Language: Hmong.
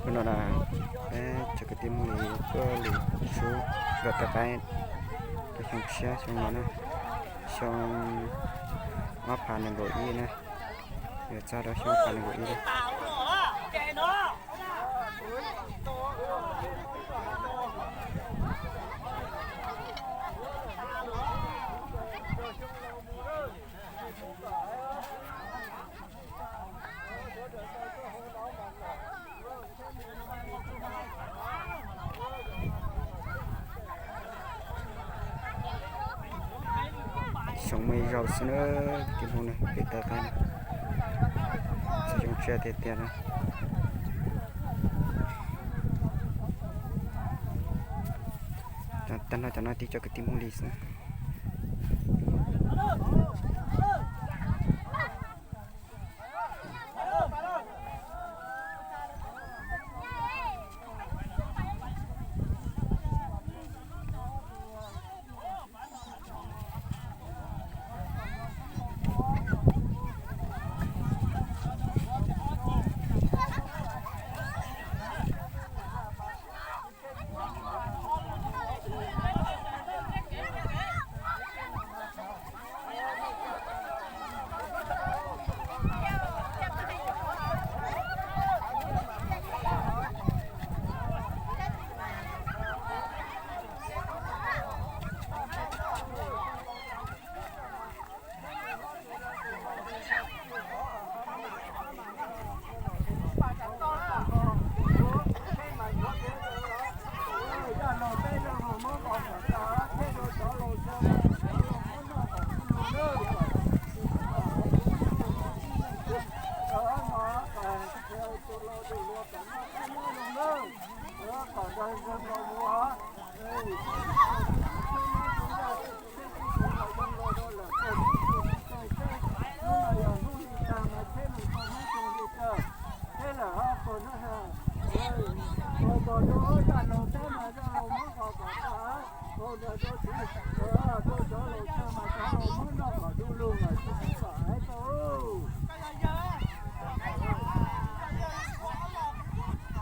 No na, peb cov kwv tij Hmoob Lis tuaj lwm sub nkawm rov qab rau xyoo tshiab xyoo no na, xyoo ob phav nees nkaum ib na, yuav txog rau xyoo ob phav nees nkaum ib na. Xyoo muaj ib zaug xwb na, kwv tij Hmoob na, pem toj qab na, txog xyoo tshiab tiag tiag na. Tag nrho cov no tib co kwv tij Hmoob Lis xwb.